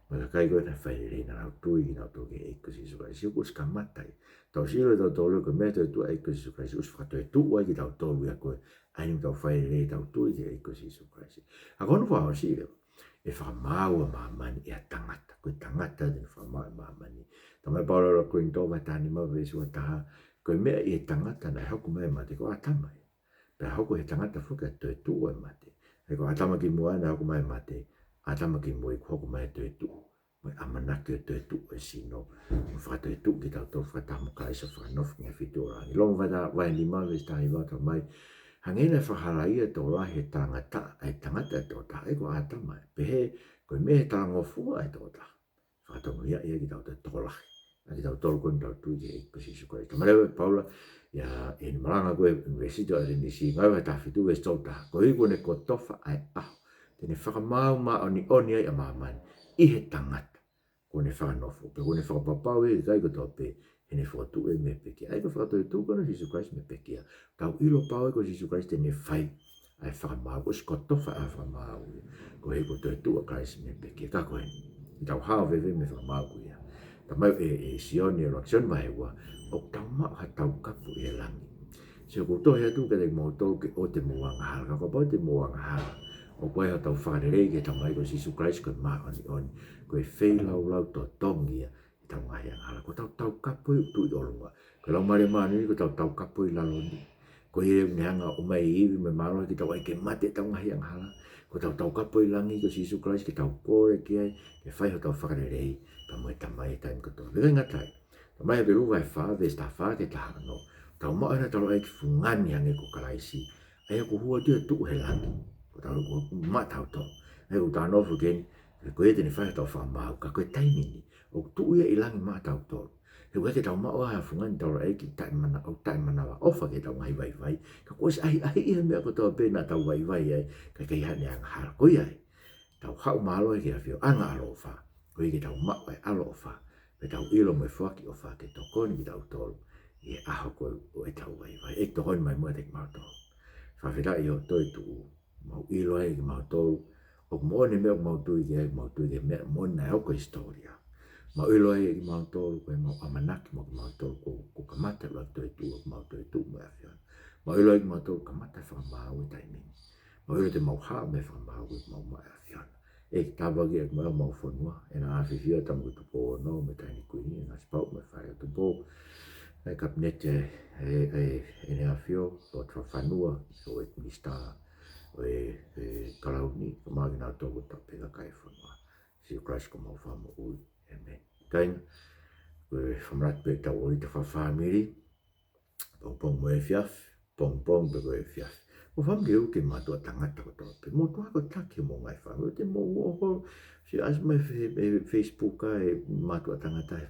Mo e kakai ko ē naʻe fai lelei, naʻa nau tui kinautolu ki he ʻEiki ko Sīsū Kalaisi. Kuo ʻosi kamata ia. Tau sio ʻe tautolu ko e meʻa toetuʻu ʻa e ʻEiki ko Sīsū Kalaisi, ʻosi fakatoetuʻu ai kitautolu ia ko ē, ʻa eni ʻoku tau fai lelei, tau tui ki he ʻEiki ko Sīsū Kalaisi. Ka ko hono fakaʻosi leva, ʻe fakamaau ʻa māmani ʻe ha tangata. Ko e tangata te ne fakamaau ʻa māmani. Talamai ʻe Paula ʻi he ʻuluaki Kolinitō vahe taha nima veesi ua taha, ko e meʻa ʻi he tangata naʻe hoko mai e mate ko ʻĀtama ia. Pea hoko ʻe he tangata foki ʻa e toetuʻu ʻo e mate. ʻA ia ko ʻĀtama ki muʻa naʻe hoko mai e mate, ʻĀtama ki mui kuo hoko mai e toetuʻu, mo e ʻamanaki ʻo e toetuʻu ʻo e sino. Mo fakatoetuʻu kitautolu fakataha mo Kalaisi ʻo fakanofo ki he ngaahi feituʻu ʻo langi. Loma vahe ta-, vahe nima veesi taha hiva, talamai, hangē naʻe fakahalaia ʻe he tokolahi ʻa e talangataʻa, ʻa e tangata ʻe toko taha, ʻa ia ko ʻĀtama ia. Pehē, ko e meʻa ʻi he talangofua ʻa e toko taha, fakatonuhiaʻi ia kitautolu ʻe he tokolahi, ʻa kitautolu ko eni ʻoku tau tui ki he ʻEiki ko Sīsū Kalaisi. Talamai leva ʻe Paula ia ʻi heʻene malanga ko ē ʻi he ʻUnivēsiti ʻo ʻAtenisi, ngāue vahe taha fitu veesi tolu taha, koeʻuhi kuo ne kotofa ʻa e ʻaho te ne fakamaau māʻoniʻoni ai ʻa māmani ʻi he tangata kuo ne fakanofo, pea kuo ne fakapapauʻi ʻe he kakai kotoa pē heʻene fokotuʻu ia mei he pekia. ʻA ia ko e fakatoetuʻu ko ena ʻo Sīsū Kalaisi mei he pekia. Tau ʻilo pau ia ko Sīsū Kalaisi te ne fai ʻa e fakamaau, kuo ʻosi kotofa ʻa e fakamaau ia, koeʻuhi ko e toetuʻu ʻa Kalaisi mei he pekia. Ka ko eni, ʻi heʻetau hao veve mei he fakamaau ko ia, talamai ʻe, ʻe Sione, ʻuluaki Sione vahe ua, ʻoku tau maʻu ha taukapo ʻi he langi. Sio, ʻoku ou tohi atu kiate kimoutolu ke ʻoua te mou angahala, ka kapau te mou angahala, ʻoku ʻi ai hotau fakalelei ki he Tamai ko Sīsū Kalaisi ko e māʻoniʻoni, ko e feilaulau totongi ia ʻi heʻetau ngaahi angahala. Ko hotau taukapo ia ʻoku tuʻu ʻi ʻolunga, Ko e Laumālie Māʻoniʻoni ko ʻetau taukapo ʻi lalo ni. Ko ia ʻoku ne hanga ʻo ʻomai e ivi mo e mālohi ke tau ʻai ke mate ʻetau ngaahi angahala. Ko ʻetau taukapo ʻi langi ko Sīsū Kalaisi ke tau kole ki ai, ke fai hotau fakalelei pea mo e Tamai he taimi kotoa. Pea ʻikai ngata ai, talamai ʻe Hepelū vahe fā, veesi taha fā ki he taha ono, tau maʻu ʻa e taulaʻeiki fungani hangē ko Kalaisi. ʻA ia ʻoku hū atu ia ʻo tuʻu he langi. Ko tautolu ʻoku maʻatautolu. ʻA ia ʻoku tau nofo ki heni, ko ia te ne fai hotau fakamaau, ka ko e taimi ni ʻoku tuʻu ia ʻi langi maʻatautolu. He ʻoku ʻikai ke tau maʻu ha fungani taulaʻeiki taʻemana-, ʻoku taʻemanavaʻofa ki heʻetau ngaahi vaivai. Ka kuo ʻosi ʻahiʻahiʻi ʻa e meʻa kotoa pē naʻa tau vaivai ai, ka ʻikai haʻane angahala. Ko ia ai, tau haʻu mālohi ki he ʻAfio, anga ʻaloʻofa. Ko ia ke tau maʻu ʻa e ʻaloʻofa, pea tau ʻilo mo e foaki ʻofa ke tokoni kitautolu ʻi he ʻaho ko ē ʻo ʻetau vaivai. ʻEiki, tokoni mai muʻa kiate kimautolu. Fakafetaʻi hoʻo toetuʻu, mau ʻilo ai ʻe kimautolu ʻoku moʻoni e meʻa ʻoku mau tui ki ai, mau tui ki he meʻa moʻoni naʻe hoko he hisitōlia. Mau ʻilo ai ʻe kimautolu ko e mau ʻamanaki mo kimautolu kuo, kuo kamata ʻa e toetuʻu, ʻoku mau toetuʻu mo e ʻAfiona. Mau ʻilo ai ʻe kimautolu kamata e fakamaau he taimi ni. Mau ʻilo te mau hā mei he fakamaau ʻoku mau maʻu he ʻAfiona. ʻEiki, tāpuakiʻi ʻa e mau, mau fonua, ʻEne ʻAfio, Tama ko Tupou Ono, mo e Taʻahine Kuini, ʻEne ʻAsi Pauʻu mo e Fale ʻo Tupou, ʻa e Kapineti ʻa e, ʻa e, ʻa e, ʻEne ʻAfio, Lotu Fakafanua, ʻo e Minisitā ʻo e, e Kalauni, kae ʻumaʻā kinautolu kotoa pē kakai e fonua. Sīsū Kalaisi ko homau Fakamoʻui. ʻĒmeni. Kāinga, ko e fakamanatu pē ʻetau ʻōlita fakafāmili, pongipongi mo e efiafi, pongipongi pē ko e efiafi. Mou fāmili ʻoku ke mātuʻa tangata kotoa pē. Mou tuʻu ʻo taki homou ngaahi fāmili. Te mou ō holo, siʻi ʻasi mai he, he Facebook ʻa e mātuʻa tangata he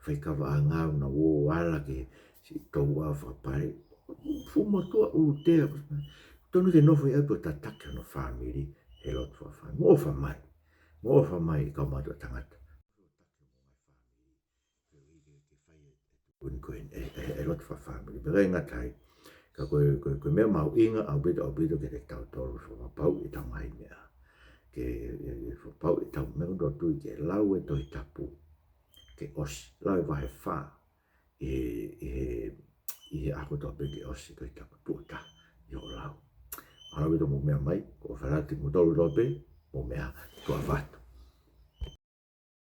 faikava ʻa ngāue naʻa nau ō ala ke siʻi touau fakapale. Fuʻu motuʻa ʻulutea. Tonu ke nofo ia pea tataki hono fāmili he lotu fakafāmili. Mou ʻofa mai. Mou ʻofa mai kau mātuʻa tangata. Ko e, ko e, e, e, e lotu fakafāmili. Pea ʻikai ngata ai, ka ko e, ko e, ko e meʻa mahuʻinga ʻaupito, ʻaupito kiate kitautolu, fakapapauʻi ʻetau ngaahi meʻa. Ke, e, e, fakapapauʻi ʻetau meʻa ʻoku tau tui ki ai, lau e Tohi Tapu ke ʻosi, lau e vahe fā ʻi he, ʻi he, ʻi he ʻaho kotoa pē ke ʻosi e Tohi Tapu, tuʻo taha ʻi hoʻo lau. Mālō ʻaupito hoʻomou meʻa mai, ko e ʻofa lahi kiate kimoutolu kotoa pē, mou meʻa ā, tuʻa ʻofa atu.